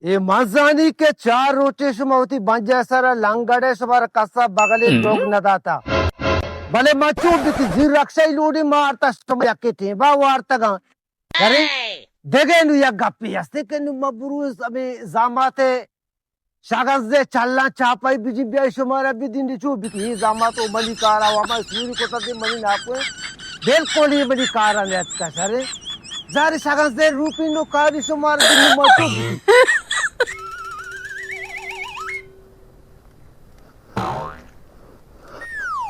اے من زانی کہ چار روچے شما وتی بنجاہ سرا لنگڑے، شمارا کسا بغلے ٹوک نہ داتا۔ بلے من چو بکی زی رکشہ ای لوڈی مارتا، شما یکے ٹیمبا وارتگاں۔ ارے دگہ نو یک گپے ہستے کہ نو من بروز ہمے زاماتے شگنزے چلاں چاپائی بجی بیائی شمارا بدین چو بکی۔ اے زامات و منی کارا و ہما سوری کتا دے منی ناکو۔ بالکل اے منی کارا نیتکا شرے۔ زاری شگنزے روپی نو کاری شمارا دین مچو بکی۔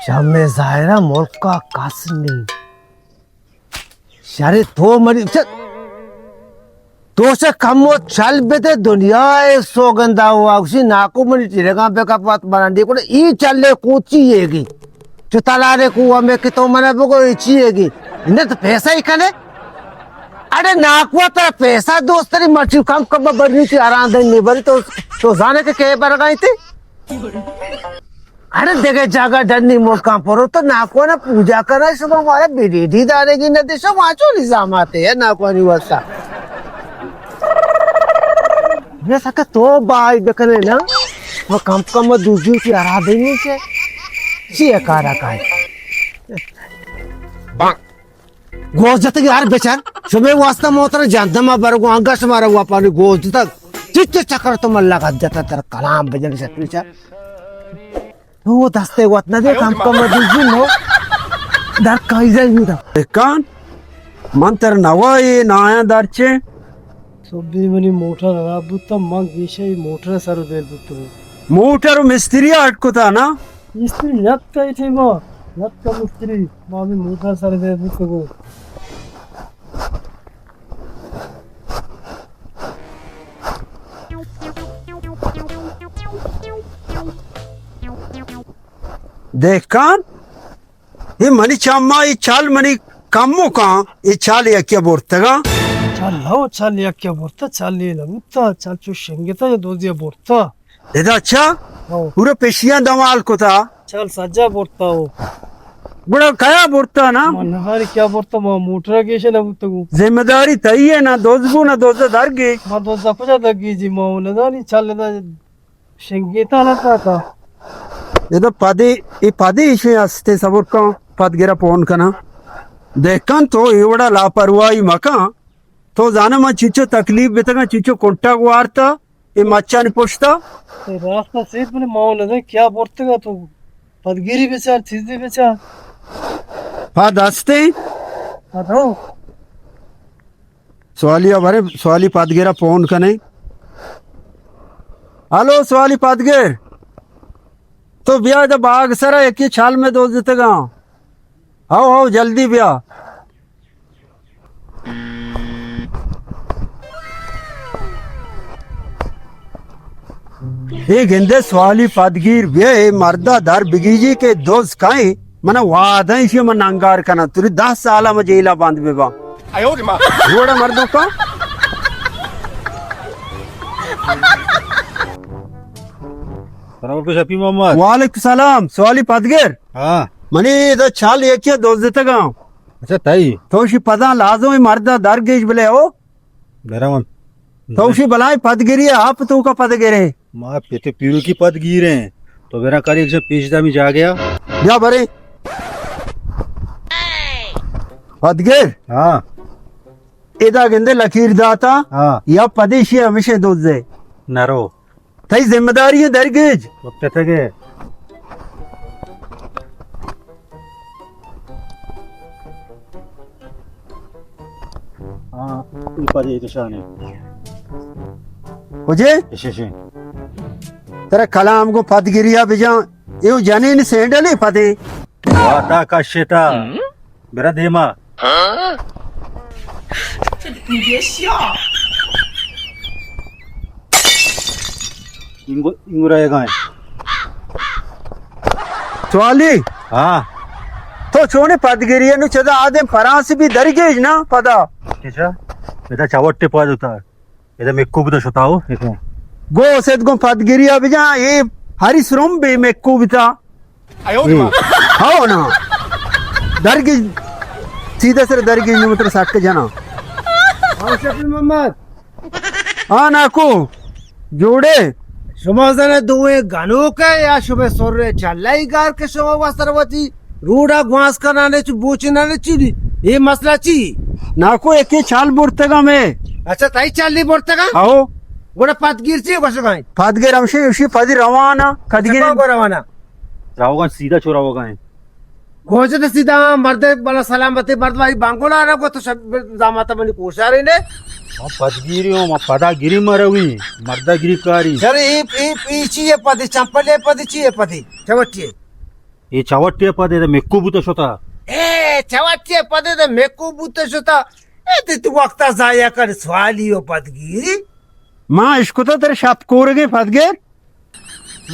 چمے ظاہرہ ملکا کس نی۔ شرے تو منی چ-، تو چہ کمو چل بدے دنیا ء سوگندا ہوا گوشی ناکو منی ٹرگاں بکپ وت برانڈی کڑے ای چلے کو چی یے گی؟ چو تلارے کو ہمیں کہ تو منا بگو ای چی یے گی؟ انہیں تو پیسہ ہی کنے؟ اڑے ناکو ترا پیسہ دوست تری مرچی کم کم بری تی آرام دن نہیں بری تو، تو زانے کہ کے برگائی تی؟ اڑے دگہ جاگہ ڈنی ملکاں پرو تو ناکونا پوجا کنا شما مارا بریڈی دارے گی نہ دے شما چو نظاماتے ہے ناکوانی واسطہ۔ بیا سکا تو بائی بکنے نا، وہ کم کم دوزی کی ارادے نہیں چے۔ چی ہے کارا کائے؟ گوز جتگ یار بچار، شمے واسطہ موتر جہندم ء برگو انگا شمارا واپانی گوز جتگ۔ چچ چکر تو من لگت جتا تر کلام بجن شتری چا۔ تو دستے وت نہ دے کم کم دیجی نو۔ در کائی جائے میرا۔ دکان، من تر نوائے نایاں درچے۔ سبی منی موٹر خراب بوتا، من گیشہ موٹر سر دل بوتا۔ موٹر و مستری اٹکتا نا؟ مستری نتکا اے ٹیما، نتکا مستری، ما ہمے موٹر سر دے بوتگو۔ دہکان، اے منی چما اے چل منی کمو کان، اے چل یکیا برتگا۔ چل ہو، چل یکیا برتا، چل اے نبوتا، چل چو شنگتا یا دوزیا برتا۔ ادا چا؟ ہو۔ پورا پیشیاں دمال کتا۔ چل سجا برتا ہو۔ گڑا کیا برتا نا؟ من نزانی کیا برتا، ما موٹر گیش نہ بوتگو۔ ذمہ داری تئی ہے نا، دوز بو نا دوز درگی۔ ما دوز کجا درگی جی، ما نزانی چل ادا شنگیتا نہ تاتا۔ ادا پدے، اے پدے ایشی ہستے صبر کن، پد گرا پون کنا۔ دہکان تو اے وڑا لاپرواہی مکن۔ تو زانا من چچو تکلیف بتگاں، چچو کنٹا گوارتا، اے مچانی پشتا۔ اے راست سیت بلے ما نہ دے کیا برتگا تو پدگیری بچار، چیزی بچار۔ پد ہستے؟ پد ہو۔ سوالی ء برے، سوالی پدگر ء پون کنے۔ ہلو سوالی پدگر، تو بیا ادا باغ سرا یکی چل میں دوزتگاں۔ ہو ہو جلدی بیا۔ اے گندے سوالی پدگیر بیا، اے مردا در بگیجی کہ دوز کائیں، منا وعدہ ایشی من ننگار کناں، توری دہ سالا من جیلا بند بباں۔ آیو ری ماں۔ وڑا مردوں کا۔ سلام علیکم شفیع محمد۔ وعلیکم سلام، سوالی پدگر۔ ہاں۔ منی ادا چال یکی دوزتگاں۔ اچھا، تئی؟ تو شی پدا لازم مردا در گیج بلے ہو۔ برا من۔ تو شی بلائیں پدگری ہے، آپ تو کا پدگرے۔ ما پت پیرو کی پدگیریں۔ تو برا کر ایک جا پیش دامی جا گیا۔ بیا برے۔ پدگر۔ ہاں۔ ادا گندے لکیر داتا۔ ہاں۔ یا پدیشی ہمیشہ دوزے۔ نرو۔ تئی ذمہ داری ہے درگیج۔ وقت تگے۔ ہاں، ای پدے تو شانے۔ کجے؟ اشے، اشے۔ ترا کلام گو پدگریا بجان۔ ایو جنین سینڈل پدے۔ واتا کشتا۔ برا دیما۔ انگو، انگو رہے گا ہے۔ سوالی؟ ہاں۔ تو چونے پدگری ہے نو چدا آدم پرانس بھی درگیج نا پدا۔ کیسا؟ بیٹا چاوٹے پاد ہوتا ہے۔ ادا مکو بوتا شتاو، دیکھو۔ گو سید گو پدگری ء بجا، اے ہری سرم بے مکو بوتا۔ آیو ری ماں۔ ہاو نا۔ درگی، سیدھا سر درگی نمتر سک جنا۔ ہاں، شفیع محمد۔ ہاں، ناکو۔ جوڑے؟ شما زانے دوئیں گنوک ئے یا شما سر چلائی گار کہ شما واسطہ وتی روڈا گواز کنانے چو بوچنانے چی دی؟ اے مسئلہ چی؟ ناکو، یکے چال برتگا میں۔ اچھا، تئی چالی برتگا؟ ہاؤ۔ گڑا پدگیر چی گوشگائیں؟ پدگیر ہمشی، ہمشی پدی روانا، کدگیر۔ اچھا، کون کو روانا؟ راوگان سیدھا چو راوگائیں۔ گوجہ تے سیدھا مرد بلا سلامتی مرد وائی بانگولا نہ گو تو شب زاماتا منی کوشارے نے۔ ما پدگیری ہوں، ما پدا گری مروی، مردا گری کاری۔ سر، اے، اے، اے چی ہے پدی؟ چمپلے پدی چی ہے پدی؟ چوٹی ہے۔ اے چوٹی ہے پدی، تے میکو بوتا شتا۔ اے چوٹی ہے پدی، تے میکو بوتا شتا۔ اے تے تو وقتا ضائع کر سوالی ہو پدگیری۔ ما اشکتا تر شپ کورگے پدگیر۔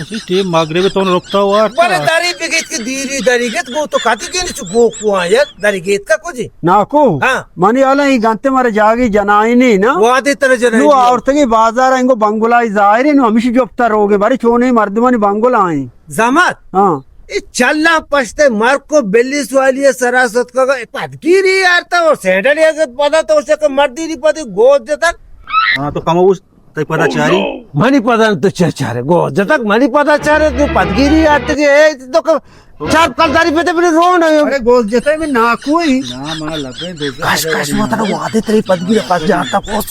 اسی ٹیم مغرب تو رکتا ہوا بلے تھا۔ دری بگیت کہ دیری دری گیت گو تو کاتی گینی چو گو کو آیا دری گیت کا کجی؟ ناکو۔ ہاں۔ منی حالا ای گنتے مارا جاگی جنائی نی نا۔ وادے تر جنائی نو نی۔ آورتگی بازار انگو بنگلائی ظاہری نو ہمیشی جپتا روگے بارے چونے مردمانی بنگلا آئیں۔ زامات؟ ہاں۔ اے چلاں پشتے مرکو بلی سوالی سرا ستکگا، اے پدگیری آرتا اور سینڈل اگے پدا تو اسے کہ مردی نی پدی گود جتک۔ ہاں، تو کمو اس تئی پدا چاری؟ منی پدا تو چہ چارے؟ گو جتک منی پدا چارے تو پدگیری آرتگے، اے تو کہ چار کلداری پہ تے بلی رون ہے۔ ارے گوز جتا میں ناکوئی۔ نا، ما لبیں دوزہ کش، کش، ما ترا وعدے تئی پدگیری پس جارتا پوس۔